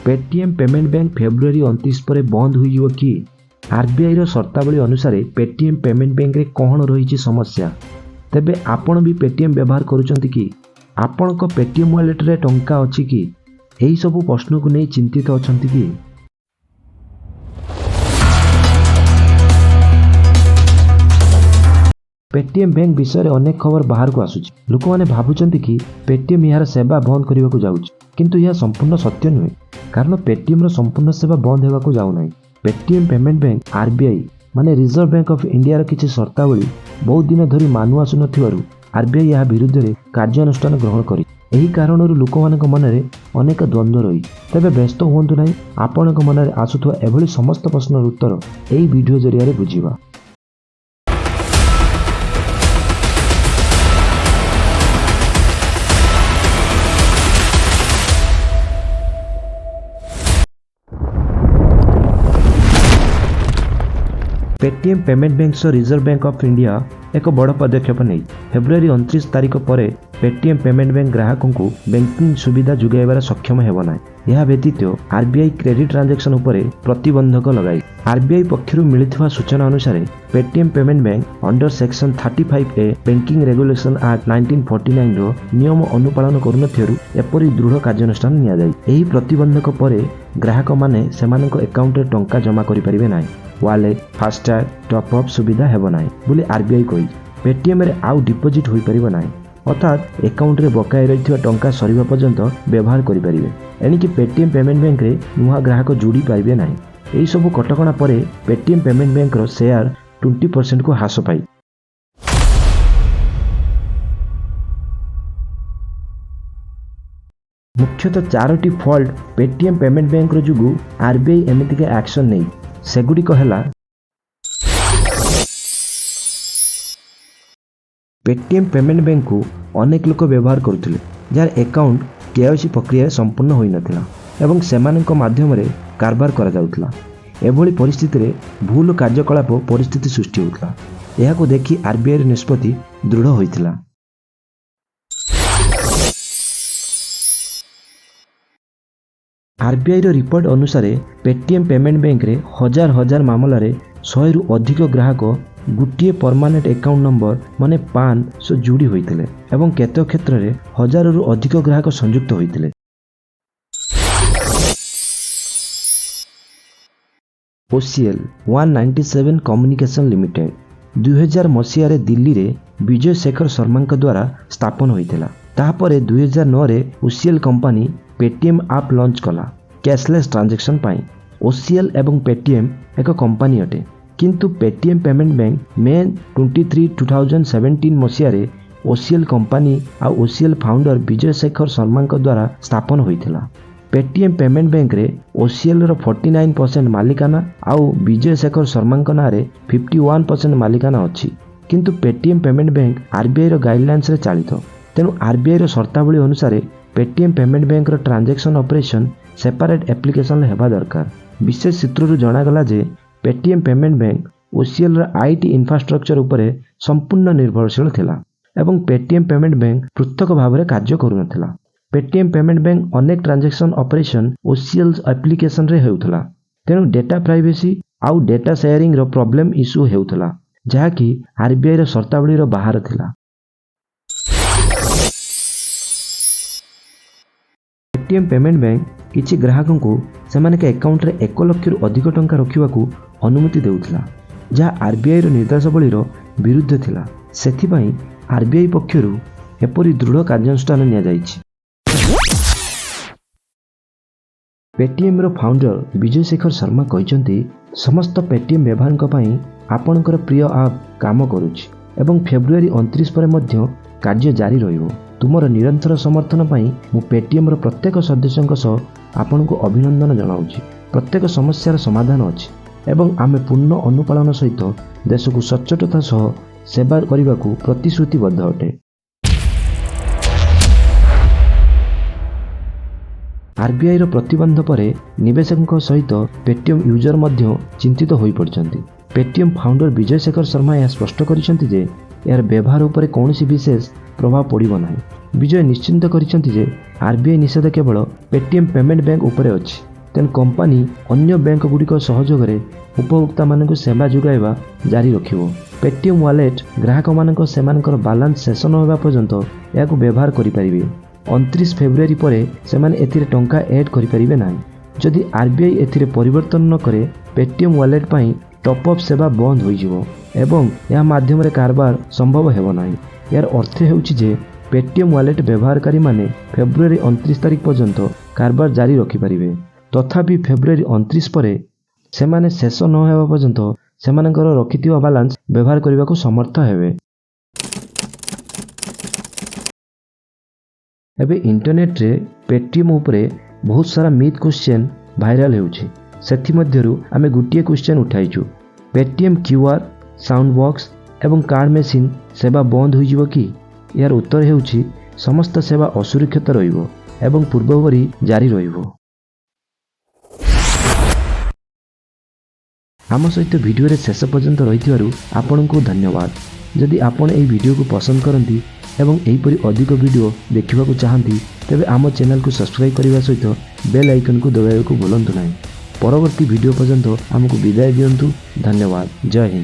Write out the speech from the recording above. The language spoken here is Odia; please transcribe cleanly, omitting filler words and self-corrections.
ପେଟିଏମ୍ ପେମେଣ୍ଟ ବ୍ୟାଙ୍କ ଫେବୃଆରୀ 29 ପରେ ବନ୍ଦ ହୋଇଯିବ କି? ଆର୍ବିଆଇର ସର୍ତ୍ତାବଳୀ ଅନୁସାରେ ପେଟିଏମ୍ ପେମେଣ୍ଟ ବ୍ୟାଙ୍କରେ କ'ଣ ରହିଛି ସମସ୍ୟା? ତେବେ ଆପଣ ବି ପେଟିଏମ୍ ବ୍ୟବହାର କରୁଛନ୍ତି କି? ଆପଣଙ୍କ ପେଟିଏମ୍ ୱାଲେଟରେ ଟଙ୍କା ଅଛି କି? ଏହିସବୁ ପ୍ରଶ୍ନକୁ ନେଇ ଚିନ୍ତିତ ଅଛନ୍ତି କି? ପେଟିଏମ୍ ବ୍ୟାଙ୍କ ବିଷୟରେ ଅନେକ ଖବର ବାହାରକୁ ଆସୁଛି। ଲୋକମାନେ ଭାବୁଛନ୍ତି କି ପେଟିଏମ୍ ଏହାର ସେବା ବନ୍ଦ କରିବାକୁ ଯାଉଛି, କିନ୍ତୁ ଏହା ସମ୍ପୂର୍ଣ୍ଣ ସତ୍ୟ ନୁହେଁ, କାରଣ ପେଟିଏମ୍ର ସମ୍ପୂର୍ଣ୍ଣ ସେବା ବନ୍ଦ ହେବାକୁ ଯାଉନାହିଁ। ପେଟିଏମ୍ ପେମେଣ୍ଟ ବ୍ୟାଙ୍କ ଆର୍ବିଆଇ ମାନେ ରିଜର୍ଭ ବ୍ୟାଙ୍କ ଅଫ୍ ଇଣ୍ଡିଆର କିଛି ସର୍ତ୍ତାବଳୀ ବହୁତ ଦିନ ଧରି ମାନୁ ଆସୁନଥିବାରୁ ଆର୍ବିଆଇ ଏହା ବିରୁଦ୍ଧରେ କାର୍ଯ୍ୟାନୁଷ୍ଠାନ ଗ୍ରହଣ କରିଛି। ଏହି କାରଣରୁ ଲୋକମାନଙ୍କ ମନରେ ଅନେକ ଦ୍ୱନ୍ଦ୍ୱ ରହିଛି। ତେବେ ବ୍ୟସ୍ତ ହୁଅନ୍ତୁ ନାହିଁ, ଆପଣଙ୍କ ମନରେ ଆସୁଥିବା ଏଭଳି ସମସ୍ତ ପ୍ରଶ୍ନର ଉତ୍ତର ଏହି ଭିଡ଼ିଓ ଜରିଆରେ ବୁଝିବା। ପେଟିଏମ୍ ପେମେଣ୍ଟ ବ୍ୟାଙ୍କ ସହ ରିଜର୍ଭ ବ୍ୟାଙ୍କ ଅଫ୍ ଇଣ୍ଡିଆ ଏକ ବଡ଼ ପଦକ୍ଷେପ ନେଇ ଫେବୃଆରୀ 29 ତାରିଖ ପରେ ପେଟିଏମ୍ ପେମେଣ୍ଟ ବ୍ୟାଙ୍କ ଗ୍ରାହକଙ୍କୁ ବ୍ୟାଙ୍କିଂ ସୁବିଧା ଯୋଗାଇବାରେ ସକ୍ଷମ ହେବ ନାହିଁ। ଏହା ବ୍ୟତୀତ ଆର୍ବିଆଇ କ୍ରେଡିଟ୍ ଟ୍ରାଞ୍ଜାକ୍ସନ୍ ଉପରେ ପ୍ରତିବନ୍ଧକ ଲଗାଇ। ଆର୍ବିଆଇ ପକ୍ଷରୁ ମିଳିଥିବା ସୂଚନା ଅନୁସାରେ, Paytm payment bank under section 35A Banking Regulation Act 1949ର ନିୟମ ଅନୁପାଳନ କରୁନଥିବାରୁ ଏପରି ଦୃଢ଼ କାର୍ଯ୍ୟାନୁଷ୍ଠାନ ନିଆଯାଇଛି। ଏହି ପ୍ରତିବନ୍ଧକ ପରେ ଗ୍ରାହକମାନେ ସେମାନଙ୍କ ଆକାଉଣ୍ଟରେ ଟଙ୍କା ଜମା କରିପାରିବେ ନାହିଁ, ୱାଲେଟ୍, ଫାସ୍ଟ୍ୟାଗ୍, ଟପ୍ ଅପ୍ ସୁବିଧା ହେବ ନାହିଁ ବୋଲି ଆର୍ବିଆଇ କହିଛି। ପେଟିଏମ୍ରେ ଆଉ ଡିପୋଜିଟ୍ ହୋଇପାରିବ ନାହିଁ, ଅର୍ଥାତ୍ ଆକାଉଣ୍ଟରେ ବକାୟା ରହିଥିବା ଟଙ୍କା ସରିବା ପର୍ଯ୍ୟନ୍ତ ବ୍ୟବହାର କରିପାରିବେ। ଏଣିକି ପେଟିଏମ୍ ପେମେଣ୍ଟ ବ୍ୟାଙ୍କରେ ନୂଆ ଗ୍ରାହକ ଯୋଡ଼ି ପାରିବେ ନାହିଁ। ଏହିସବୁ କଟକଣା ପରେ ପେଟିଏମ୍ ପେମେଣ୍ଟ ବ୍ୟାଙ୍କର ସେୟାର 20%କୁ ହ୍ରାସ ପାଇ ମୁଖ୍ୟତଃ ଚାରୋଟି ଫଲ୍ଟ ପେଟିଏମ୍ ପେମେଣ୍ଟ ବ୍ୟାଙ୍କର ଯୋଗୁଁ ଆର୍ବିଆଇ ଏମିତିକା ଆକ୍ସନ୍ ନେଇ। ସେଗୁଡ଼ିକ ହେଲା, ପେଟିଏମ୍ ପେମେଣ୍ଟ ବ୍ୟାଙ୍କକୁ ଅନେକ ଲୋକ ବ୍ୟବହାର କରୁଥିଲେ, ଯାହାର ଆକାଉଣ୍ଟ କେୱାଇସି ପ୍ରକ୍ରିୟାରେ ସମ୍ପୂର୍ଣ୍ଣ ହୋଇନଥିଲା ଏବଂ ସେମାନଙ୍କ ମାଧ୍ୟମରେ କାରବାର କରାଯାଉଥିଲା। ଏଭଳି ପରିସ୍ଥିତିରେ ଭୁଲ କାର୍ଯ୍ୟକଳାପ ପରିସ୍ଥିତି ସୃଷ୍ଟି ହେଉଥିଲା। ଏହାକୁ ଦେଖି ଆର୍ବିଆଇର ନିଷ୍ପତ୍ତି ଦୃଢ଼ ହୋଇଥିଲା। ଆର୍ବିଆଇର ରିପୋର୍ଟ ଅନୁସାରେ, ପେଟିଏମ୍ ପେମେଣ୍ଟ ବ୍ୟାଙ୍କରେ ହଜାର ହଜାର ମାମଲାରେ 100ରୁ ଅଧିକ ଗ୍ରାହକ ଗୋଟିଏ ପରମାନେଣ୍ଟ ଆକାଉଣ୍ଟ ନମ୍ବର ମାନେ ପାନ୍ ସହ ଯୋଡ଼ି ହୋଇଥିଲେ ଏବଂ କେତେକ କ୍ଷେତ୍ରରେ ହଜାରରୁ ଅଧିକ ଗ୍ରାହକ ସଂଯୁକ୍ତ ହୋଇଥିଲେ। OCL, One 97 communication limited, 2000 ମସିହାରେ ଦିଲ୍ଲୀରେ ବିଜୟ ଶେଖର ଶର୍ମାଙ୍କ ଦ୍ୱାରା ସ୍ଥାପନ ହୋଇଥିଲା। ତାହାପରେ 2009ରେ OCL company Paytm app launch କଲା କ୍ୟାସଲେସ୍ ଟ୍ରାଞ୍ଜାକ୍ସନ୍ ପାଇଁ। ଓସିଏଲ୍ ଏବଂ ପେଟିଏମ୍ ଏକ କମ୍ପାନୀ ଅଟେ, କିନ୍ତୁ Paytm payment bank May 23, 2017 ମସିହାରେ ଓସିଏଲ୍ କମ୍ପାନୀ ଆଉ ଓସିଏଲ୍ ଫାଉଣ୍ଡର ବିଜୟ ଶେଖର ଶର୍ମାଙ୍କ ଦ୍ୱାରା ସ୍ଥାପନ ହୋଇଥିଲା। ପେଟିଏମ୍ ପେମେଣ୍ଟ ବ୍ୟାଙ୍କରେ ଓସିଏଲ୍ର 49% ମାଲିକାନା ଆଉ ବିଜୟ ଶେଖର ଶର୍ମାଙ୍କ ନାଁରେ 51% ମାଲିକାନା ଅଛି। କିନ୍ତୁ ପେଟିଏମ୍ ପେମେଣ୍ଟ ବ୍ୟାଙ୍କ ଆର୍ବିଆଇର ଗାଇଡ଼ଲାଇନ୍ସରେ ଚାଳିତ। ତେଣୁ ଆର୍ବିଆଇର ସର୍ତ୍ତାବଳୀ ଅନୁସାରେ ପେଟିଏମ୍ ପେମେଣ୍ଟ ବ୍ୟାଙ୍କର ଟ୍ରାଞ୍ଜାକ୍ସନ୍ ଅପରେସନ୍ ସେପାରେଟ୍ ଆପ୍ଲିକେସନରେ ହେବା ଦରକାର। ବିଶେଷ ସୂତ୍ରରୁ ଜଣାଗଲା ଯେ ପେଟିଏମ୍ ପେମେଣ୍ଟ ବ୍ୟାଙ୍କ ଓସିଏଲ୍ର IT infrastructure ଉପରେ ସମ୍ପୂର୍ଣ୍ଣ ନିର୍ଭରଶୀଳ ଥିଲା ଏବଂ ପେଟିଏମ୍ ପେମେଣ୍ଟ ବ୍ୟାଙ୍କ ପୃଥକ ଭାବରେ କାର୍ଯ୍ୟ କରୁନଥିଲା। ପେଟିଏମ୍ ପେମେଣ୍ଟ ବ୍ୟାଙ୍କ ଅନେକ ଟ୍ରାଞ୍ଜାକ୍ସନ୍ ଅପରେସନ୍ ଓସିଏଲ୍ ଆପ୍ଲିକେସନରେ ହେଉଥିଲା। ତେଣୁ ଡେଟା ପ୍ରାଇଭେସି ଆଉ ଡେଟା ସେୟାରିଂର ପ୍ରୋବ୍ଲେମ୍ ଇସ୍ୟୁ ହେଉଥିଲା, ଯାହାକି ଆର୍ବିଆଇର ସର୍ତ୍ତାବଳୀର ବାହାର ଥିଲା। ପେଟିଏମ୍ ପେମେଣ୍ଟ ବ୍ୟାଙ୍କ କିଛି ଗ୍ରାହକଙ୍କୁ ସେମାନଙ୍କ ଆକାଉଣ୍ଟରେ 1 ଲକ୍ଷରୁ ଅଧିକ ଟଙ୍କା ରଖିବାକୁ ଅନୁମତି ଦେଉଥିଲା, ଯାହା ଆର୍ବିଆଇର ନିର୍ଦ୍ଦେଶାବଳୀର ବିରୁଦ୍ଧ ଥିଲା। ସେଥିପାଇଁ ଆର୍ବିଆଇ ପକ୍ଷରୁ ଏପରି ଦୃଢ଼ କାର୍ଯ୍ୟାନୁଷ୍ଠାନ ନିଆଯାଇଛି। ପେଟିଏମ୍ର ଫାଉଣ୍ଡର ବିଜୟ ଶେଖର ଶର୍ମା କହିଛନ୍ତି, ସମସ୍ତ ପେଟିଏମ୍ ବ୍ୟବହାରଙ୍କ ପାଇଁ ଆପଣଙ୍କର ପ୍ରିୟ ଆପ୍ କାମ କରୁଛି ଏବଂ ଫେବୃଆରୀ 29 ପରେ ମଧ୍ୟ କାର୍ଯ୍ୟ ଜାରି ରହିବ। ତୁମର ନିରନ୍ତର ସମର୍ଥନ ପାଇଁ ମୁଁ ପେଟିଏମ୍ର ପ୍ରତ୍ୟେକ ସଦସ୍ୟଙ୍କ ସହ ଆପଣଙ୍କୁ ଅଭିନନ୍ଦନ ଜଣାଉଛି। ପ୍ରତ୍ୟେକ ସମସ୍ୟାର ସମାଧାନ ଅଛି ଏବଂ ଆମେ ପୂର୍ଣ୍ଣ ଅନୁପାଳନ ସହିତ ଦେଶକୁ ସଚ୍ଚୋଟତା ସହ ସେବା କରିବାକୁ ପ୍ରତିଶ୍ରୁତିବଦ୍ଧ ଅଟେ। ଆର୍ବିଆଇର ପ୍ରତିବନ୍ଧ ପରେ ନିବେଶକଙ୍କ ସହିତ ପେଟିଏମ୍ ୟୁଜର ମଧ୍ୟ ଚିନ୍ତିତ ହୋଇପଡ଼ିଛନ୍ତି। ପେଟିଏମ୍ ଫାଉଣ୍ଡର ବିଜୟ ଶେଖର ଶର୍ମା ଏହା ସ୍ପଷ୍ଟ କରିଛନ୍ତି ଯେ ଏହାର ବ୍ୟବହାର ଉପରେ କୌଣସି ବିଶେଷ ପ୍ରଭାବ ପଡ଼ିବ ନାହିଁ। ବିଜୟ ନିଶ୍ଚିତ କରିଛନ୍ତି ଯେ ଆର୍ବିଆଇ ନିଷେଧ କେବଳ ପେଟିଏମ୍ ପେମେଣ୍ଟ ବ୍ୟାଙ୍କ ଉପରେ ଅଛି। ତେଣୁ କମ୍ପାନୀ ଅନ୍ୟ ବ୍ୟାଙ୍କଗୁଡ଼ିକ ସହଯୋଗରେ ଉପଭୋକ୍ତାମାନଙ୍କୁ ସେବା ଯୋଗାଇବା ଜାରି ରଖିବ। ପେଟିଏମ୍ ୱାଲେଟ୍ ଗ୍ରାହକମାନଙ୍କ ସେମାନଙ୍କର ବାଲାନ୍ସ ଶେଷ ନ ହେବା ପର୍ଯ୍ୟନ୍ତ ଏହାକୁ ବ୍ୟବହାର କରିପାରିବେ। 29 ଫେବୃଆରୀ ପରେ ସେମାନେ ଏଥିରେ ଟଙ୍କା ଆଡ୍ କରିପାରିବେ ନାହିଁ। ଯଦି ଆର୍ବିଆଇ ଏଥିରେ ପରିବର୍ତ୍ତନ ନ କରେ, ପେଟିଏମ୍ ୱାଲେଟ୍ ପାଇଁ ଟପ୍ ଅପ୍ ସେବା ବନ୍ଦ ହୋଇଯିବ ଏବଂ ଏହା ମାଧ୍ୟମରେ କାରବାର ସମ୍ଭବ ହେବ ନାହିଁ। ଏହାର ଅର୍ଥ ହେଉଛି ଯେ ପେଟିଏମ୍ ୱାଲେଟ୍ ବ୍ୟବହାରକାରୀମାନେ ଫେବୃଆରୀ 29 ତାରିଖ ପର୍ଯ୍ୟନ୍ତ କାରବାର ଜାରି ରଖିପାରିବେ। ତଥାପି ଫେବୃଆରୀ 29 ପରେ ସେମାନେ ଶେଷ ନ ହେବା ପର୍ଯ୍ୟନ୍ତ ସେମାନଙ୍କର ରଖିଥିବା ବାଲାନ୍ସ ବ୍ୟବହାର କରିବାକୁ ସମର୍ଥ ହେବେ। ଏବେ ଇଣ୍ଟରନେଟ୍ରେ ପେଟିଏମ୍ ଉପରେ ବହୁତ ସାରା ମିଥ୍ କ୍ୱେଶ୍ଚେନ୍ ଭାଇରାଲ୍ ହେଉଛି। ସେଥିମଧ୍ୟରୁ ଆମେ ଗୋଟିଏ କ୍ୱେଶ୍ଚେନ୍ ଉଠାଇଛୁ। ପେଟିଏମ୍ କ୍ୟୁଆର୍, ସାଉଣ୍ଡ ବକ୍ସ ଏବଂ କାର୍ଡ଼ ମେସିନ୍ ସେବା ବନ୍ଦ ହୋଇଯିବ କି? ଏହାର ଉତ୍ତର ହେଉଛି, ସମସ୍ତ ସେବା ଅସୁରକ୍ଷିତ ରହିବ ଏବଂ ପୂର୍ବପରି ଜାରି ରହିବ। ଆମ ସହିତ ଭିଡ଼ିଓରେ ଶେଷ ପର୍ଯ୍ୟନ୍ତ ରହିଥିବାରୁ ଆପଣଙ୍କୁ ଧନ୍ୟବାଦ। ଯଦି ଆପଣ ଏହି ଭିଡ଼ିଓକୁ ପସନ୍ଦ କରନ୍ତି ଏବଂ ଏହିପରି ଅଧିକ ଭିଡ଼ିଓ ଦେଖିବାକୁ ଚାହାନ୍ତି, ତେବେ ଆମ ଚ୍ୟାନେଲକୁ ସବସ୍କ୍ରାଇବ୍ କରିବା ସହିତ ବେଲ୍ ଆଇକନ୍କୁ ଦବାଇବାକୁ ଭୁଲନ୍ତୁ ନାହିଁ। ପରବର୍ତ୍ତୀ ଭିଡ଼ିଓ ପର୍ଯ୍ୟନ୍ତ ଆମକୁ ବିଦାୟ ଦିଅନ୍ତୁ। ଧନ୍ୟବାଦ। ଜୟ ହିନ୍ଦ।